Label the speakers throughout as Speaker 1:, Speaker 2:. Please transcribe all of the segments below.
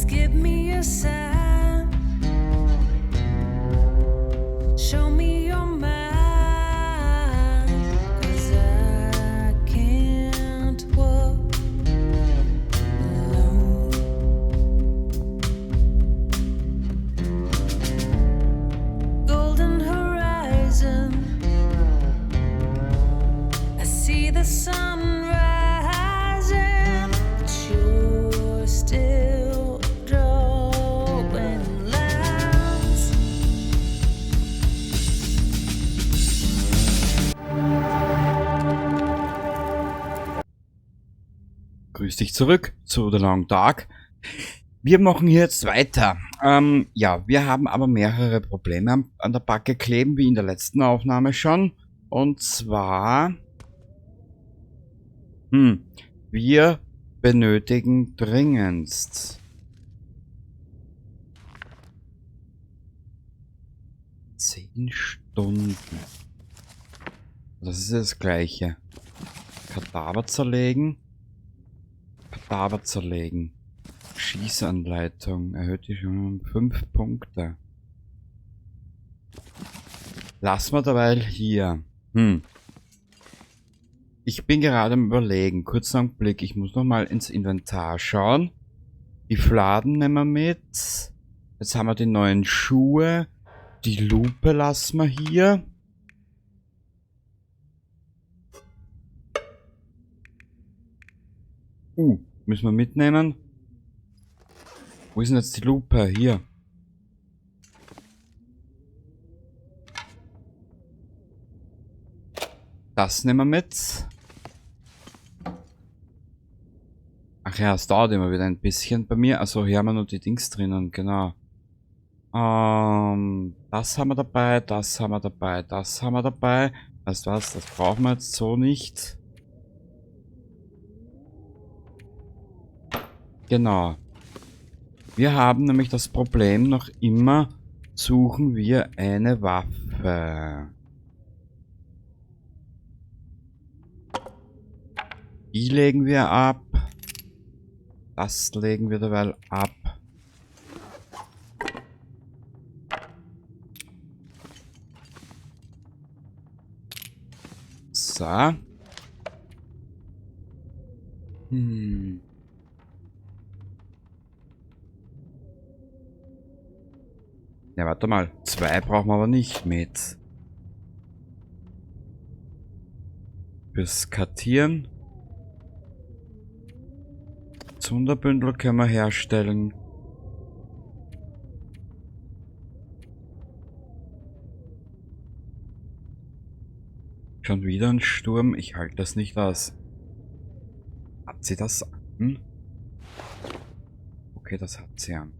Speaker 1: Please give me a sign. Show me your mind. 'Cause I can't walk alone. Golden horizon. I see the sun rising, but you're still drawing lines.
Speaker 2: Grüß dich zurück zu The Long Dark. Wir machen hier jetzt weiter. Wir haben aber mehrere Probleme an der Backe kleben, wie in der letzten Aufnahme schon. Und zwar, wir benötigen dringendst 10 Stunden. Das ist das Gleiche. Kadaver zerlegen. Kadaver zerlegen. Schießanleitung. Erhöht die schon um 5 Punkte. Lassen wir derweil hier. Ich bin gerade am Überlegen. Kurzen Augenblick. Ich muss nochmal ins Inventar schauen. Die Fladen nehmen wir mit. Jetzt haben wir die neuen Schuhe. Die Lupe lassen wir hier. Müssen wir mitnehmen. Wo ist denn jetzt die Lupe? Hier. Das nehmen wir mit. Ach ja, es dauert immer wieder ein bisschen bei mir. Also hier haben wir nur die Dings drinnen, genau. Das haben wir dabei, das haben wir dabei, das haben wir dabei. Weißt du was, das brauchen wir jetzt so nicht. Genau. Wir haben nämlich das Problem, noch immer suchen wir eine Waffe. Die legen wir ab. Das legen wir derweil ab. So. Ja, warte mal. 2 brauchen wir aber nicht mit. Fürs Kartieren. Zunderbündel können wir herstellen. Schon wieder ein Sturm. Ich halte das nicht aus. Hat sie das an? Okay, das hat sie an.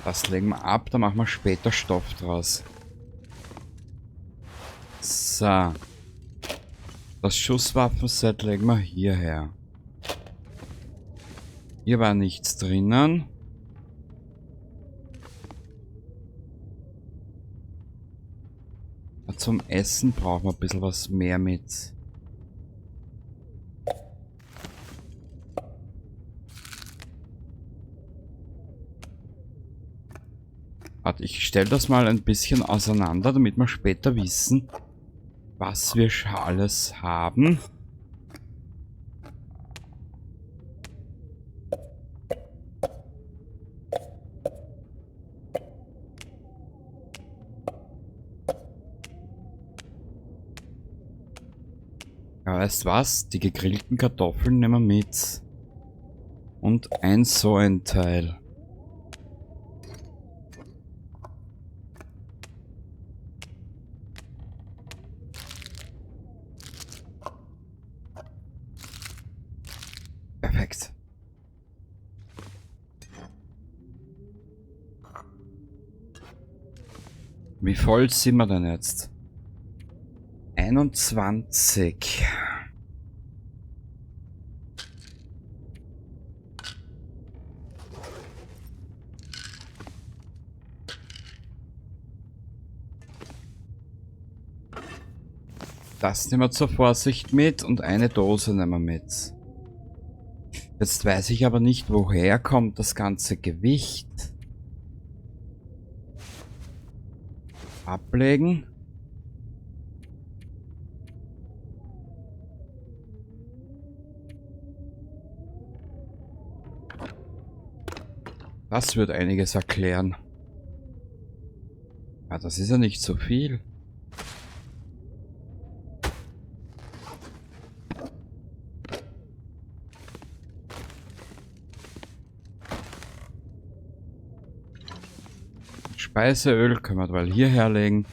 Speaker 2: Das legen wir ab, da machen wir später Stoff draus. So. Das Schusswaffenset legen wir hierher. Hier war nichts drinnen. Zum Essen brauchen wir ein bisschen was mehr mit. Warte, ich stell das mal ein bisschen auseinander, damit wir später wissen, was wir alles haben. Ja, weißt du was? Die gegrillten Kartoffeln nehmen wir mit. Und so ein Teil. Perfekt. Wie voll sind wir denn jetzt? 21. Das nehmen wir zur Vorsicht mit und eine Dose nehmen wir mit. Jetzt weiß ich aber nicht, woher kommt das ganze Gewicht. Ablegen. Das wird einiges erklären. Ja, das ist ja nicht so viel. Speiseöl können wir derweil hierher legen.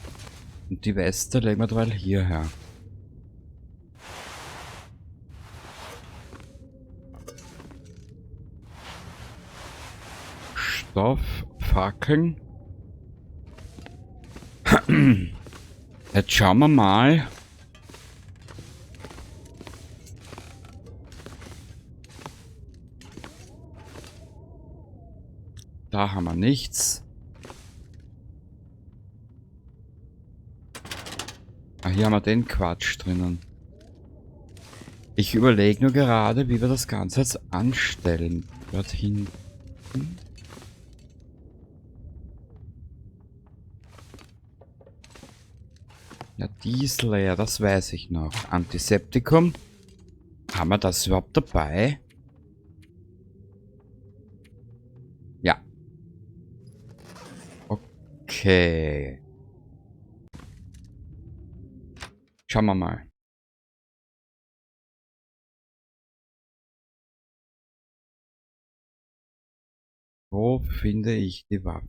Speaker 2: Und die Weste legen wir derweil hierher. Stoff, Fackeln. Jetzt schauen wir mal. Da haben wir nichts. Ah, hier haben wir den Quatsch drinnen. Ich überlege nur gerade, wie wir das Ganze jetzt anstellen. Dort hinten. Ja, die ist leer, das weiß ich noch. Antiseptikum. Haben wir das überhaupt dabei? Ja. Okay. Schauen wir mal. Wo finde ich die Waffe?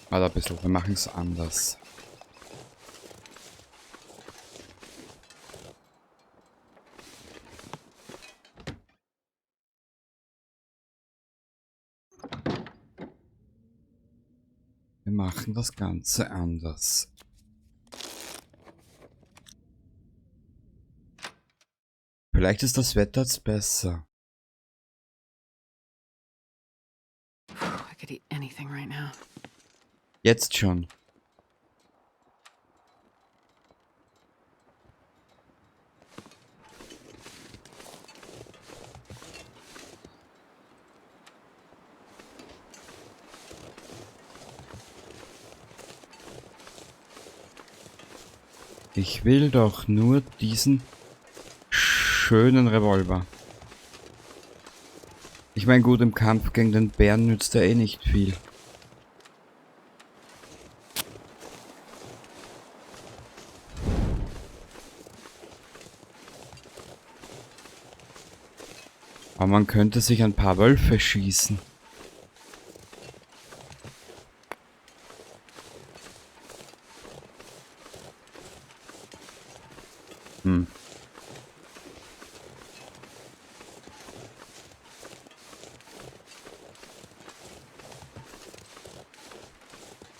Speaker 2: Warte ein bisschen, wir machen es anders. Wir machen das Ganze anders. Vielleicht ist das Wetter jetzt besser.
Speaker 1: I could eat anything right now.
Speaker 2: Jetzt schon. Ich will doch nur diesen schönen Revolver. Ich meine, gut, im Kampf gegen den Bären nützt er eh nicht viel. Aber man könnte sich ein paar Wölfe schießen.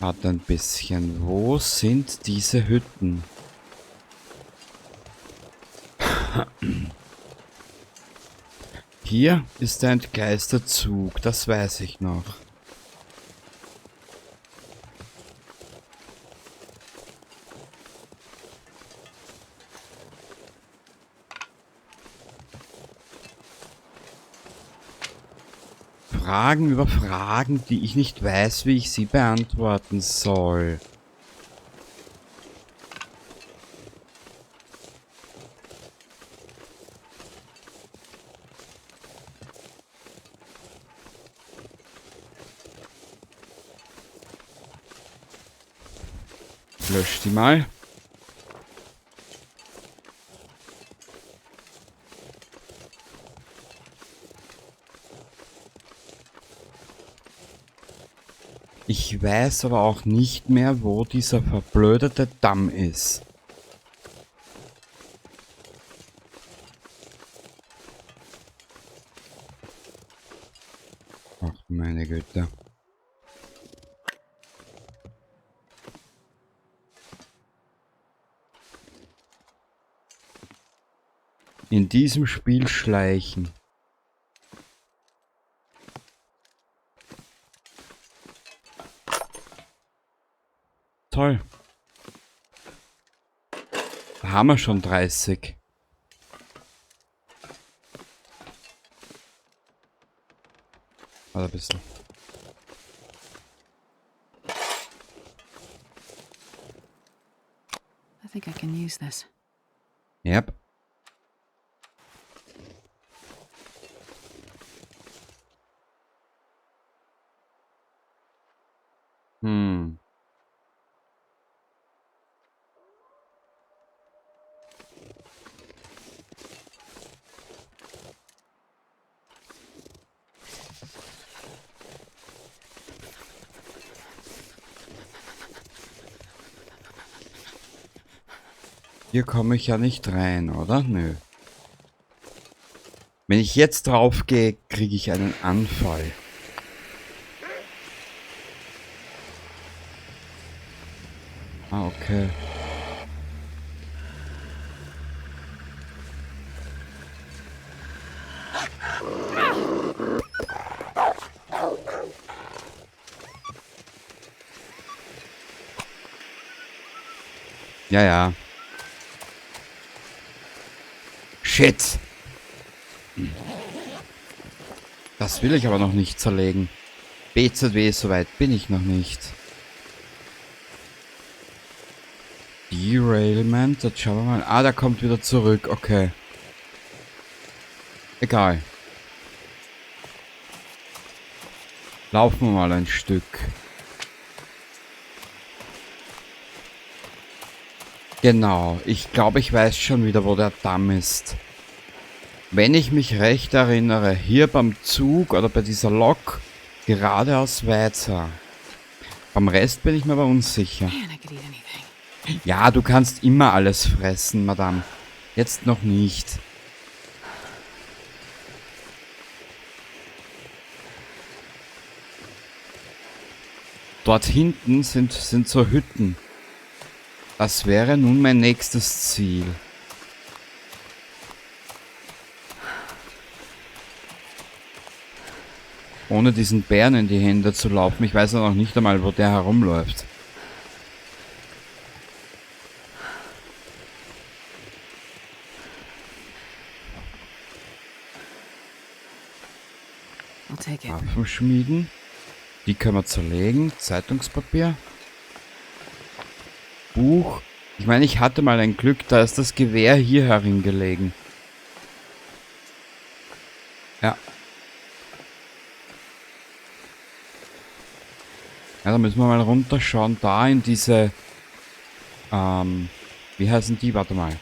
Speaker 2: Warte ein bisschen. Wo sind diese Hütten? Hier ist der entgleiste Zug, das weiß ich noch. Fragen über Fragen, die ich nicht weiß, wie ich sie beantworten soll. Lösch die mal. Ich weiß aber auch nicht mehr, wo dieser verblödete Damm ist. Ach, meine Güte. In diesem Spiel schleichen. Toll. Da haben wir schon 30. Warte ein bisschen.
Speaker 1: I think I can use this.
Speaker 2: Yep. Hm. Hier komme ich ja nicht rein, oder? Nö. Wenn ich jetzt drauf gehe, kriege ich einen Anfall. Ah, okay. Ja, ja. Shit. Das will ich aber noch nicht zerlegen. BZW, soweit bin ich noch nicht. Derailment, jetzt schauen wir mal. Ah, der kommt wieder zurück, okay. Egal. Laufen wir mal ein Stück. Genau, ich glaube, ich weiß schon wieder, wo der Damm ist. Wenn ich mich recht erinnere, hier beim Zug oder bei dieser Lok geradeaus weiter. Beim Rest bin ich mir aber unsicher.
Speaker 1: Man, I could eat anything.
Speaker 2: Ja, du kannst immer alles fressen, Madame. Jetzt noch nicht. Dort hinten sind so Hütten. Das wäre nun mein nächstes Ziel. Ohne diesen Bären in die Hände zu laufen. Ich weiß ja noch nicht einmal, wo der herumläuft.
Speaker 1: I'll take it.
Speaker 2: Waffen schmieden. Die können wir zerlegen. Zeitungspapier. Buch. Ich meine, ich hatte mal ein Glück, da ist das Gewehr hier herin gelegen. Ja. Ja, da müssen wir mal runterschauen. Da in diese... wie heißen die? Warte mal.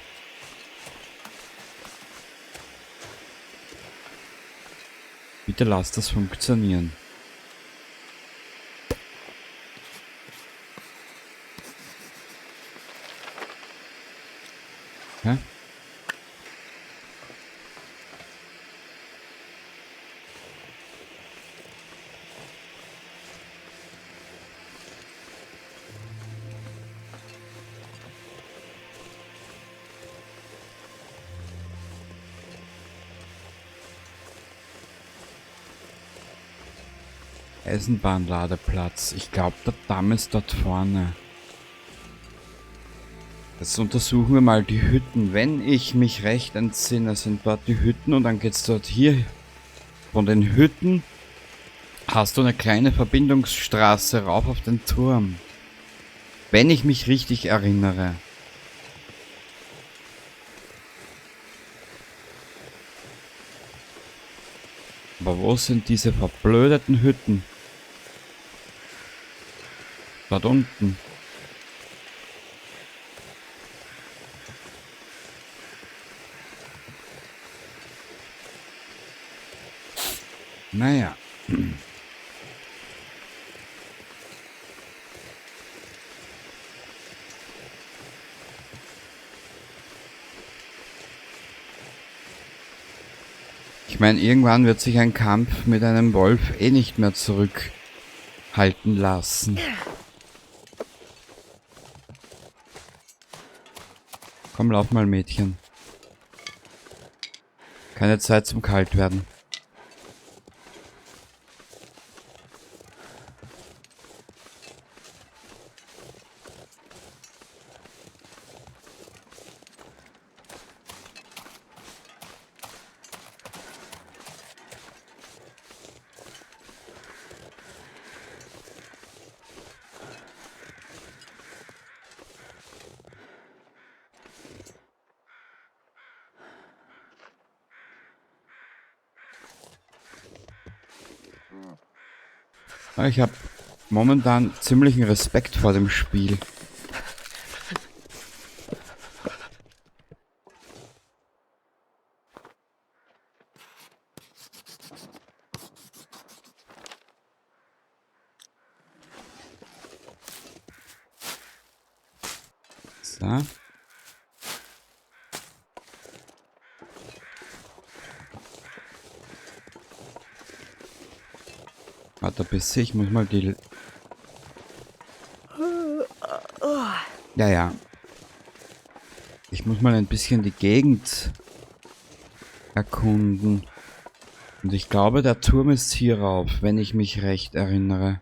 Speaker 2: Bitte lass das funktionieren. Hä? Eisenbahnladeplatz. Ich glaub, der Damm ist dort vorne. Jetzt untersuchen wir mal die Hütten. Wenn ich mich recht entsinne, sind dort die Hütten und dann geht's dort hier. Von den Hütten hast du eine kleine Verbindungsstraße rauf auf den Turm. Wenn ich mich richtig erinnere. Aber wo sind diese verblödeten Hütten? Dort unten. Naja. Ich meine, irgendwann wird sich ein Kampf mit einem Wolf eh nicht mehr zurückhalten lassen. Komm, lauf mal, Mädchen. Keine Zeit zum Kaltwerden. Ich habe momentan ziemlichen Respekt vor dem Spiel. So. Warte ein bisschen, ich muss mal die... Ja, ja. Ich muss mal ein bisschen die Gegend erkunden. Und ich glaube, der Turm ist hier rauf, wenn ich mich recht erinnere.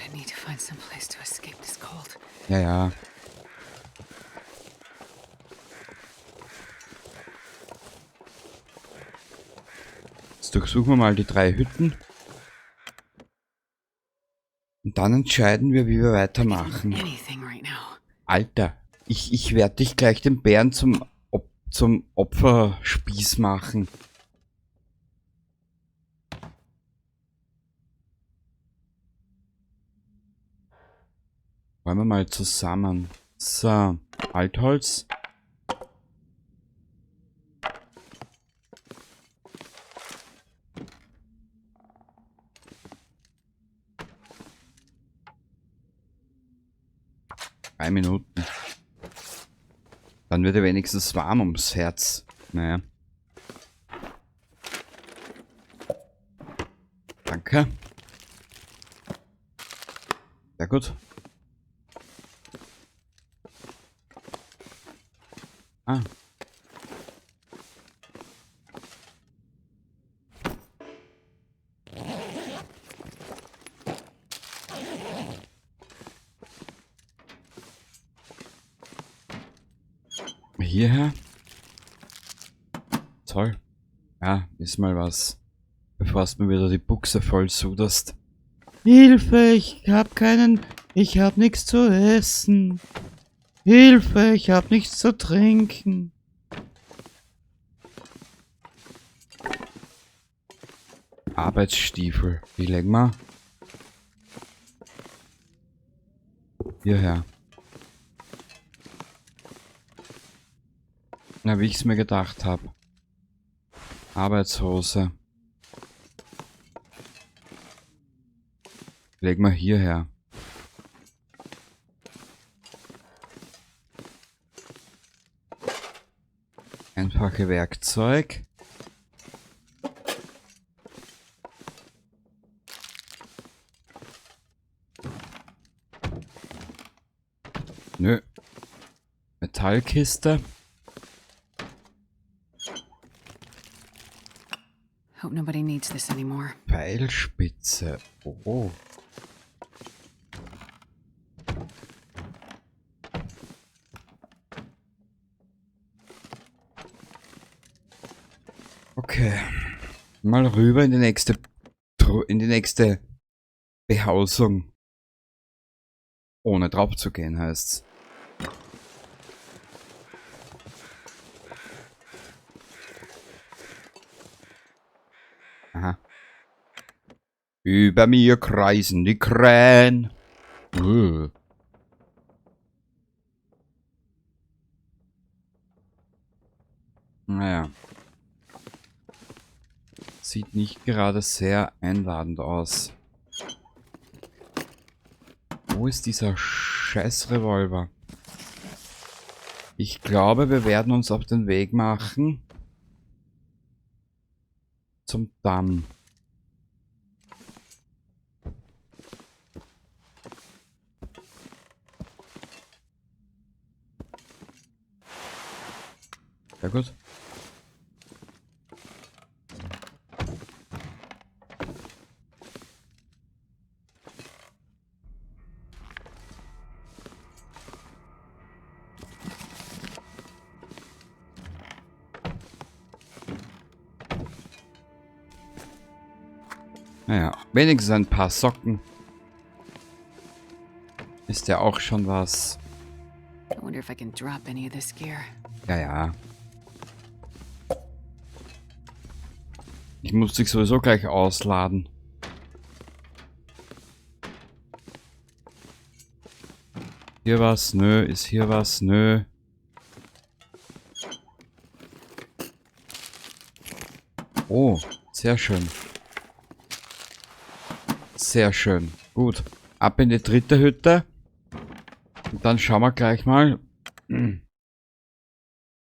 Speaker 1: I need to find some place to escape this cold.
Speaker 2: Ja, ja. Jetzt durchsuchen wir mal die 3 Hütten. Und dann entscheiden wir, wie wir weitermachen.
Speaker 1: Anything right now.
Speaker 2: Alter, ich werde dich gleich den Bären zum Opferspieß machen. Wollen wir mal zusammen. So, Altholz. 3 Minuten. Dann wird er wenigstens warm ums Herz. Naja. Danke. Sehr gut. Ah. Hierher. Toll. Ja, ist mal was. Bevor du mir wieder die Buchse voll suderst. Hilfe, ich hab keinen... Ich hab nichts zu essen. Hilfe, ich hab nichts zu trinken. Arbeitsstiefel. Die legen wir hierher. Na, wie ich's mir gedacht hab. Arbeitshose. Legen wir hierher. Einfache Werkzeug. Nö. Metallkiste.
Speaker 1: Hope nobody needs this anymore.
Speaker 2: Pfeilspitze. Oh. Okay. Mal rüber in die nächste Behausung. Ohne drauf zu gehen, heißt's. Aha. Über mir kreisen die Krähen. Naja. Sieht nicht gerade sehr einladend aus. Wo ist dieser scheiß Revolver? Ich glaube, wir werden uns auf den Weg machen. Zum Damm. Sehr gut. Naja, wenigstens ein paar Socken. Ist ja auch schon was.
Speaker 1: I wonder if I can drop any of this gear.
Speaker 2: Ja, ja. Ich muss dich sowieso gleich ausladen. Hier was? Nö. Ist hier was? Nö. Oh, sehr schön. Sehr schön. Gut. Ab in die dritte Hütte. Und dann schauen wir gleich mal,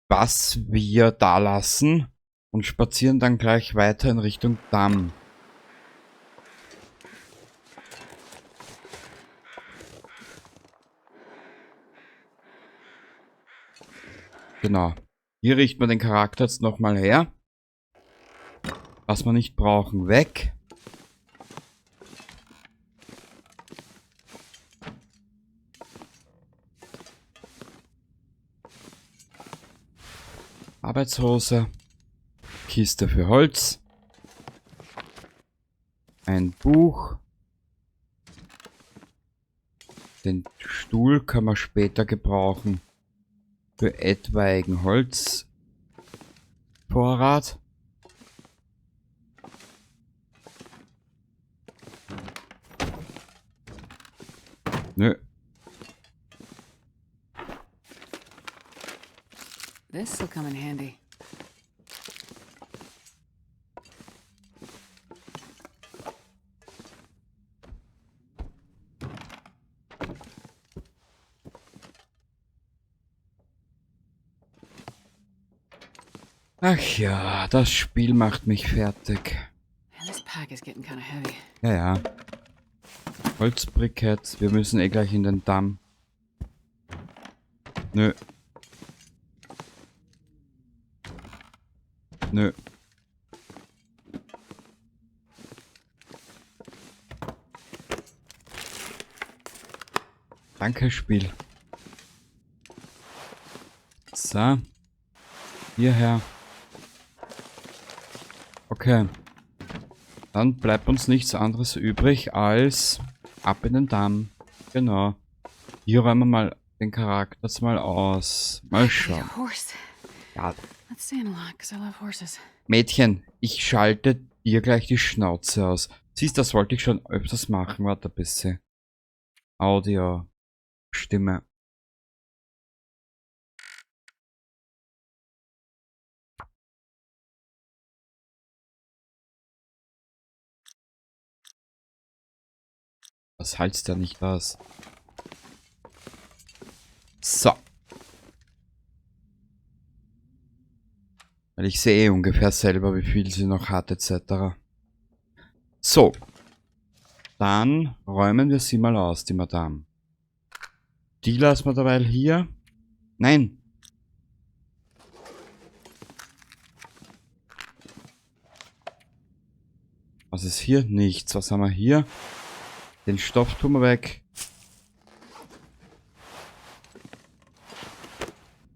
Speaker 2: was wir da lassen. Und spazieren dann gleich weiter in Richtung Damm. Genau. Hier richten wir den Charakter jetzt nochmal her. Was wir nicht brauchen, weg. Arbeitshose. Kiste für Holz. Ein Buch. Den Stuhl kann man später gebrauchen. Für etwaigen Holzvorrat. Nö.
Speaker 1: This will come in handy.
Speaker 2: Ach ja, das Spiel macht mich fertig.
Speaker 1: Man, this pack is getting kind of heavy.
Speaker 2: Ja, ja. Holzbrikett. Wir müssen eh gleich in den Damm. Nö. Nö. Danke, Spiel. So. Hierher. Okay. Dann bleibt uns nichts anderes übrig als ab in den Damm. Genau. Hier räumen wir mal den Charakter jetzt mal aus. Mal schauen. Ja. Mädchen, ich schalte dir gleich die Schnauze aus. Siehst, das wollte ich schon öfters machen. Warte ein bisschen. Audio. Stimme. Das halt's ja nicht aus. So. Weil ich sehe ungefähr selber, wie viel sie noch hat, et cetera. So. Dann räumen wir sie mal aus, die Madame. Die lassen wir derweil hier. Nein. Was ist hier? Nichts. Was haben wir hier? Den Stoff tun wir weg.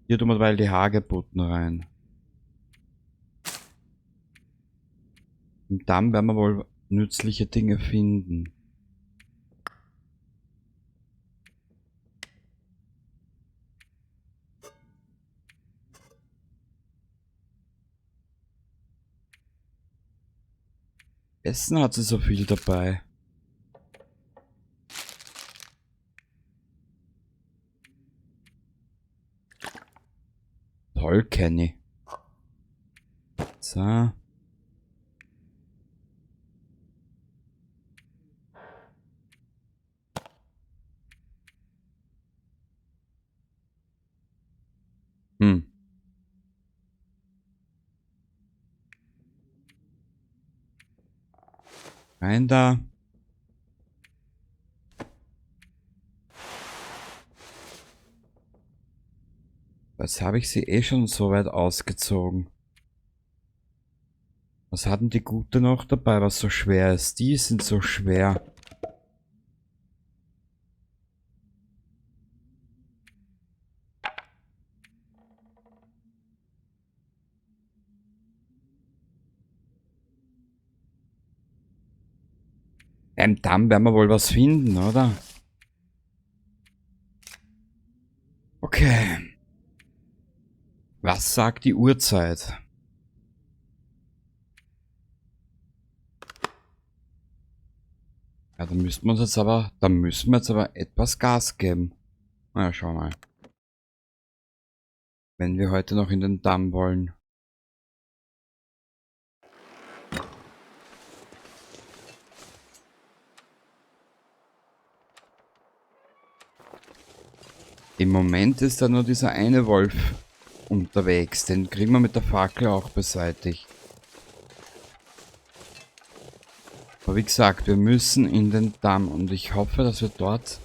Speaker 2: Hier tun wir derweil die Hagebutten rein. Und dann werden wir wohl nützliche Dinge finden. Essen hat sie so viel dabei. Toll, Kenny. So. Rein da. Was habe ich sie eh schon so weit ausgezogen? Was hatten die Gute noch dabei, was so schwer ist? Die sind so schwer. Beim Damm werden wir wohl was finden, oder? Okay. Was sagt die Uhrzeit? Ja, da müssen wir uns jetzt aber, da müssen wir jetzt aber etwas Gas geben. Na ja, schau mal. Wenn wir heute noch in den Damm wollen. Im Moment ist da nur dieser eine Wolf unterwegs. Den kriegen wir mit der Fackel auch beseitigt. Aber wie gesagt, wir müssen in den Damm und ich hoffe, dass wir dort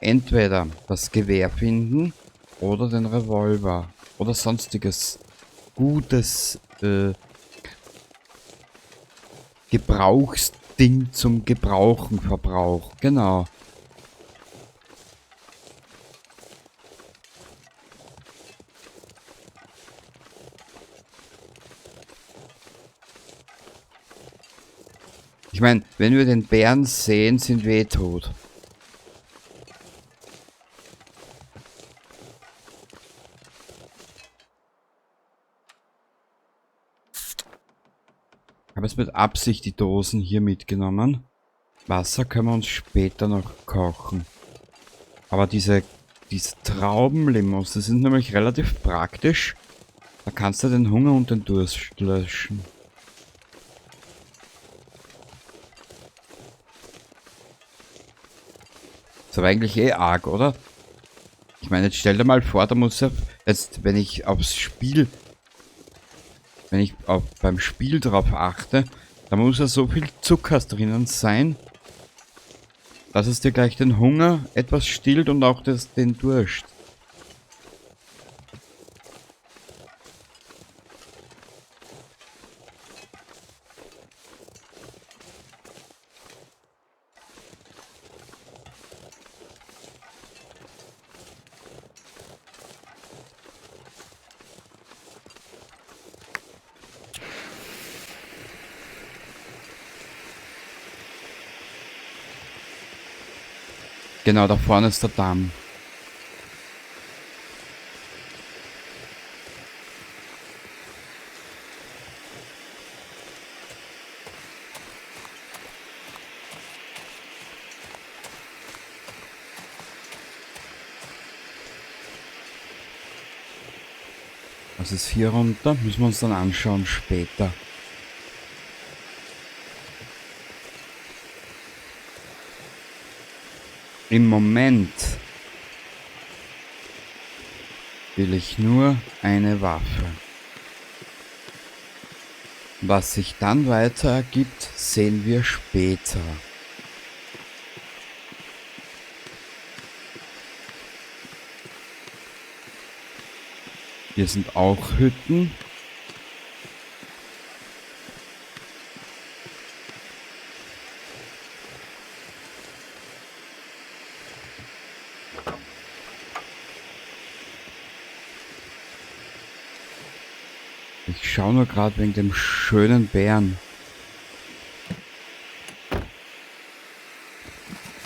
Speaker 2: entweder das Gewehr finden oder den Revolver oder sonstiges gutes Gebrauchsding zum Gebrauchen, Verbrauch. Genau. Ich meine, wenn wir den Bären sehen, sind wir eh tot. Ich habe jetzt mit Absicht die Dosen hier mitgenommen. Wasser können wir uns später noch kochen. Aber diese Traubenlimos, die sind nämlich relativ praktisch. Da kannst du den Hunger und den Durst löschen. Ist aber eigentlich eh arg, oder? Ich meine, jetzt stell dir mal vor, da muss ja jetzt, wenn ich aufs Spiel, wenn ich auf, beim Spiel drauf achte, da muss ja so viel Zucker drinnen sein, dass es dir gleich den Hunger etwas stillt und auch den Durst. Genau, da vorne ist der Damm. Was ist hier runter? Müssen wir uns dann anschauen später. Im Moment will ich nur eine Waffe. Was sich dann weiter ergibt, sehen wir später. Hier sind auch Hütten. Ich schau nur grad wegen dem schönen Bären.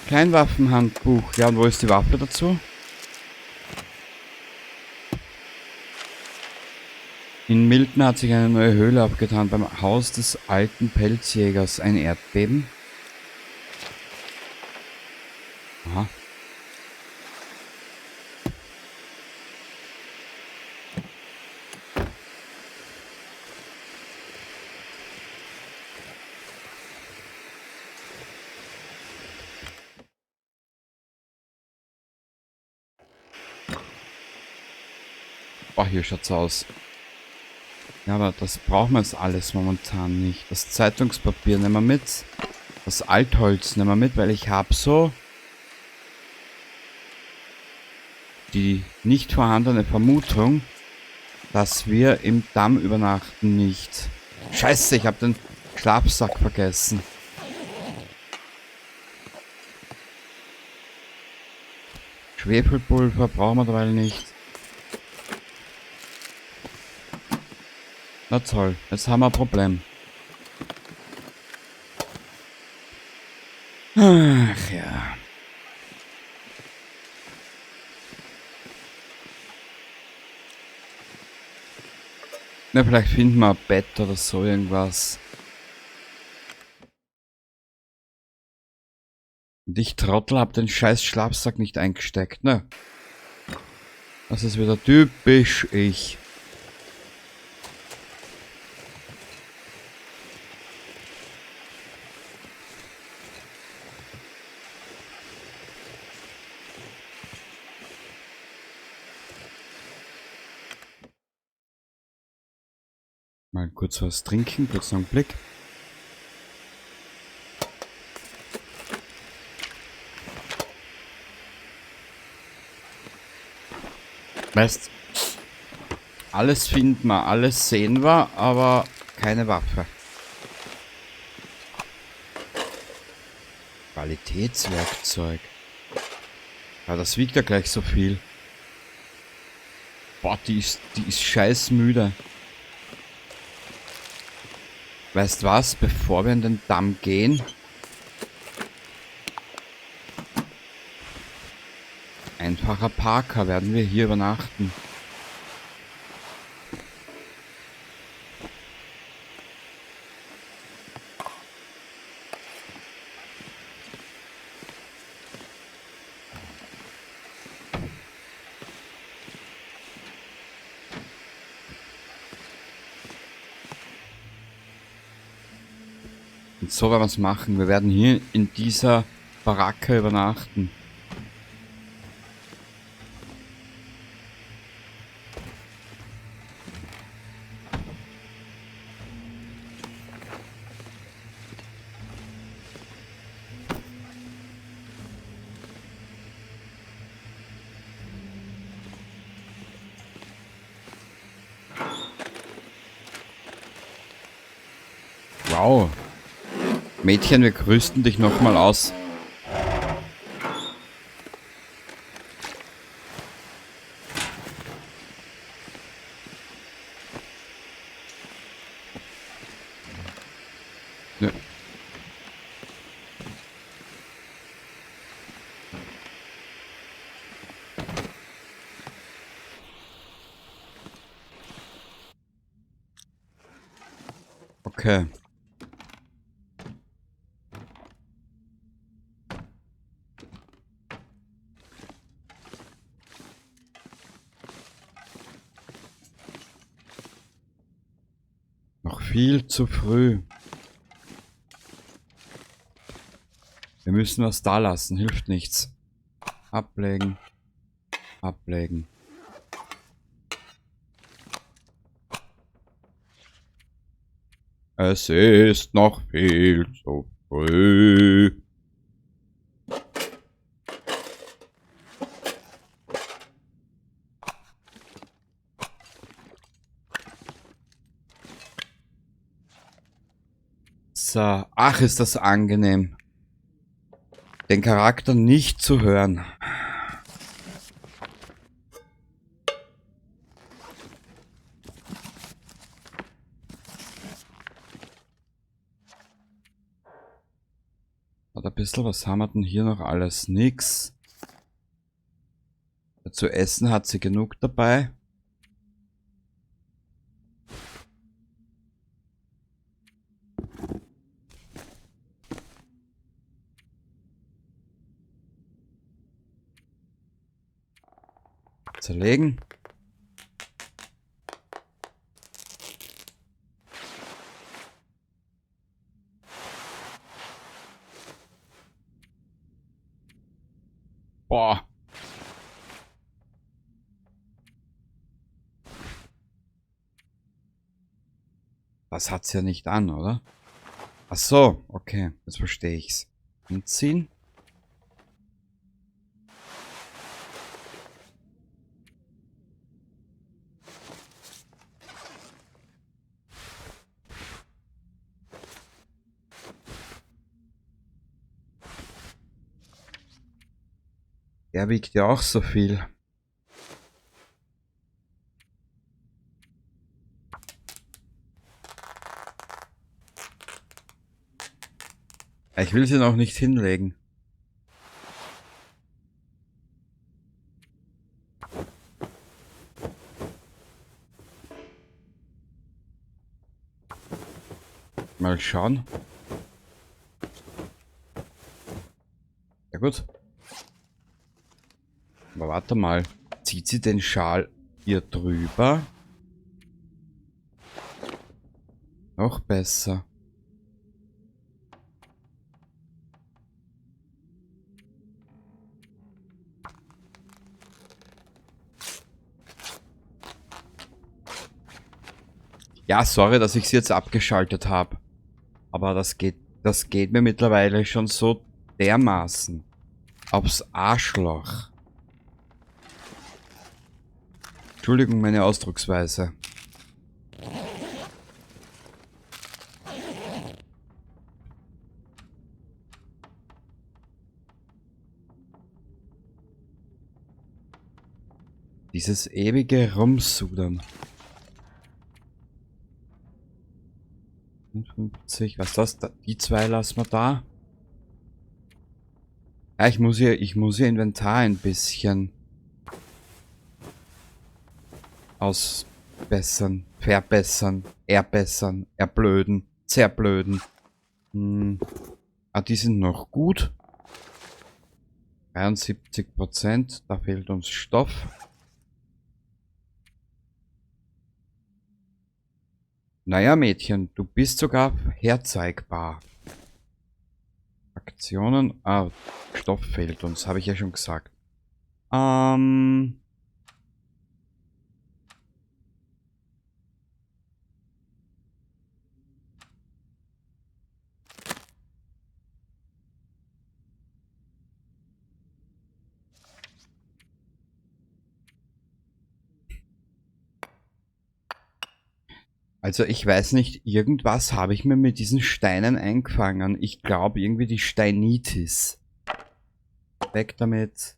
Speaker 2: Kleinwaffenhandbuch. Ja, und wo ist die Waffe dazu? In Milton hat sich eine neue Höhle abgetan, beim Haus des alten Pelzjägers. Ein Erdbeben. Aha. Boah, hier schaut's aus. Ja, aber das brauchen wir jetzt alles momentan nicht. Das Zeitungspapier nehmen wir mit. Das Altholz nehmen wir mit, weil ich hab so die nicht vorhandene Vermutung, dass wir im Damm übernachten nicht. Scheiße, ich hab den Schlafsack vergessen. Schwefelpulver brauchen wir derweil nicht. Na toll, jetzt haben wir ein Problem. Ach ja. Na, vielleicht finden wir ein Bett oder so irgendwas. Und ich Trottel hab den scheiß Schlafsack nicht eingesteckt, ne? Das ist wieder typisch ich. Mal kurz was trinken, kurz noch einen Blick. Weißt, alles finden wir, alles sehen wir, aber keine Waffe. Qualitätswerkzeug. Ja, das wiegt ja gleich so viel. Boah, die ist scheißmüde. Weißt was, bevor wir in den Damm gehen? Einfacher Parker, werden wir hier übernachten. Und so werden wir es machen. Wir werden hier in dieser Baracke übernachten. Wow. Mädchen, wir grüßen dich nochmal aus. Ja. Okay. Noch viel zu früh. Wir müssen was da lassen, hilft nichts. Ablegen. Ablegen. Es ist noch viel zu früh. So, ach, ist das angenehm. Den Charakter nicht zu hören. Warte ein bisschen, was haben wir denn hier noch alles? Nix. Zu essen hat sie genug dabei. Zerlegen. Boah. Das hat's ja nicht an, oder? Ach so, okay, jetzt verstehe ich's. Anziehen. Der wiegt ja auch so viel. Ich will sie noch nicht hinlegen. Mal schauen. gut. Aber warte mal. Zieht sie den Schal hier drüber? Noch besser. Ja, sorry, dass ich sie jetzt abgeschaltet habe. Aber das geht mir mittlerweile schon so dermaßen aufs Arschloch. Entschuldigung, meine Ausdrucksweise. Dieses ewige Rumsudern. 50, was ist das? Die zwei lassen wir da. Ja, ich muss hier Inventar ein bisschen ausbessern, verbessern, erbessern, erblöden, zerblöden. Hm. Ah, die sind noch gut. 73%, da fehlt uns Stoff. Naja, Mädchen, du bist sogar herzeigbar. Aktionen. Ah, Stoff fehlt uns, habe ich ja schon gesagt. Also ich weiß nicht, irgendwas habe ich mir mit diesen Steinen eingefangen. Ich glaube irgendwie die Steinitis. Weg damit.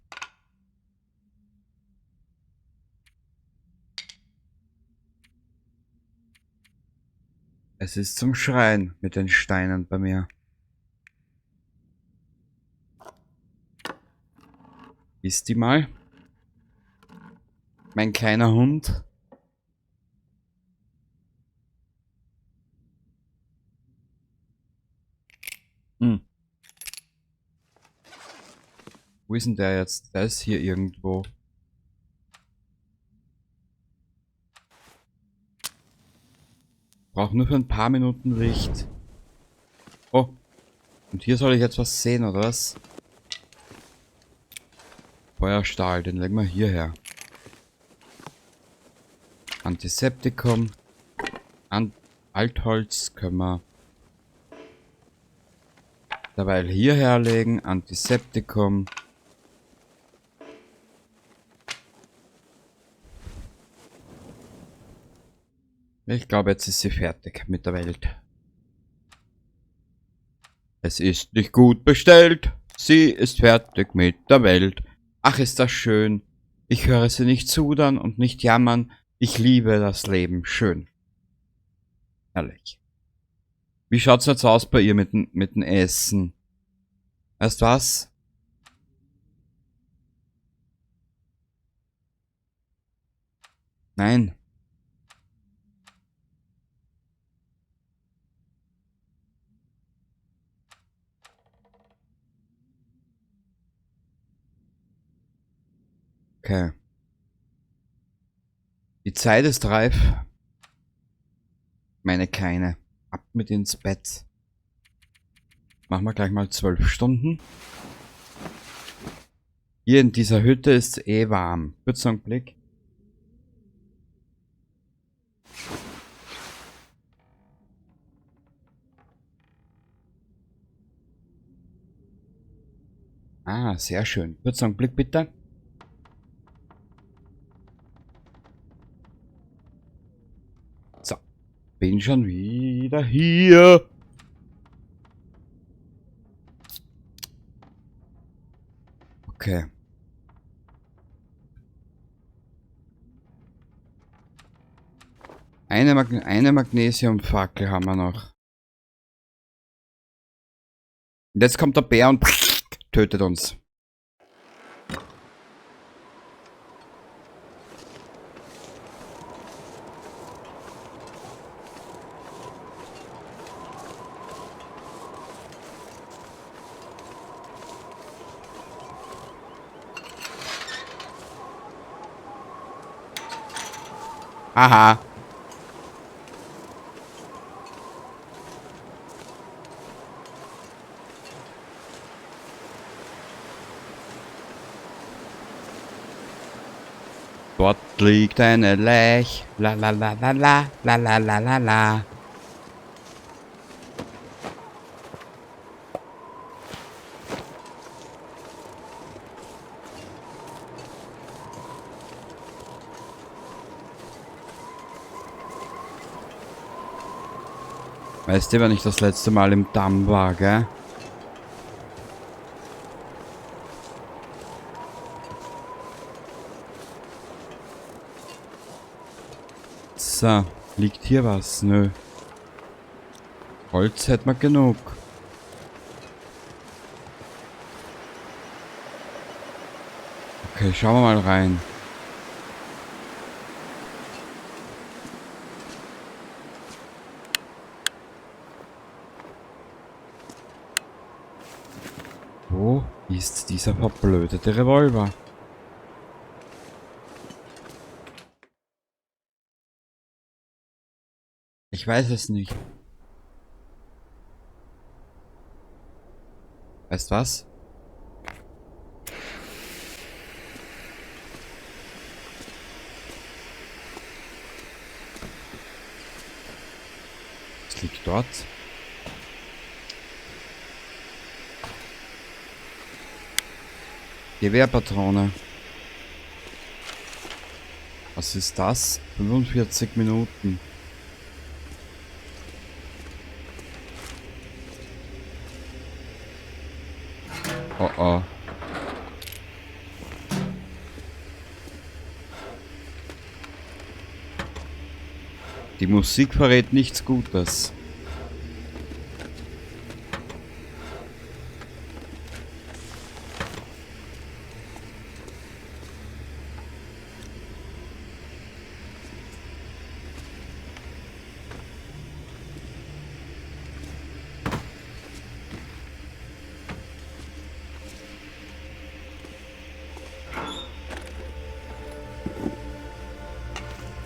Speaker 2: Es ist zum Schreien mit den Steinen bei mir. Ist die mal? Mein kleiner Hund. Hm. Wo ist denn der jetzt? Der ist hier irgendwo. Braucht nur für ein paar Minuten Licht. Oh. Und hier soll ich jetzt was sehen, oder was? Feuerstahl, den legen wir hierher. Antiseptikum. Altholz können wir derweil hierher legen. Antiseptikum. Ich glaube, jetzt ist sie fertig mit der Welt. Es ist nicht gut bestellt. Sie ist fertig mit der Welt. Ach, ist das schön. Ich höre sie nicht zudern und nicht jammern. Ich liebe das Leben. Schön. Herrlich. Wie schaut's jetzt aus bei ihr mit dem Essen? Weißt du was? Nein. Okay. Die Zeit ist reif. Meine Kleine. Ab mit ins Bett. Machen wir gleich mal 12 Stunden. Hier in dieser Hütte ist es eh warm. Kurzer Augenblick. Ah, sehr schön. Kurzer Augenblick bitte. So. Bin schon wieder hier. Okay. Eine Magnesiumfackel haben wir noch. Und jetzt kommt der Bär und tötet uns. Aha. Dort liegt eine Lech. La la la la la la la la la la. Weißt du, wann ich das letzte Mal im Damm war, gell? So, liegt hier was? Nö. Holz hätten wir genug. Okay, schauen wir mal rein. Wo ist dieser verblödete Revolver? Ich weiß es nicht. Weißt was? Es liegt dort. Gewehrpatrone. Was ist das? 45 Minuten. Oh oh. Die Musik verrät nichts Gutes.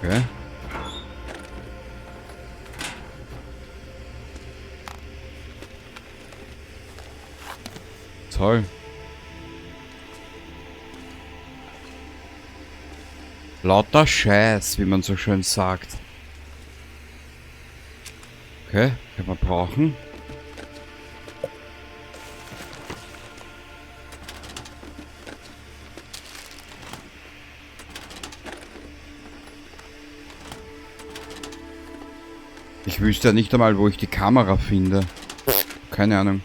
Speaker 2: Okay. Toll. Lauter Scheiß, wie man so schön sagt. Okay, können wir brauchen. Ich wüsste ja nicht einmal, wo ich die Kamera finde. Keine Ahnung.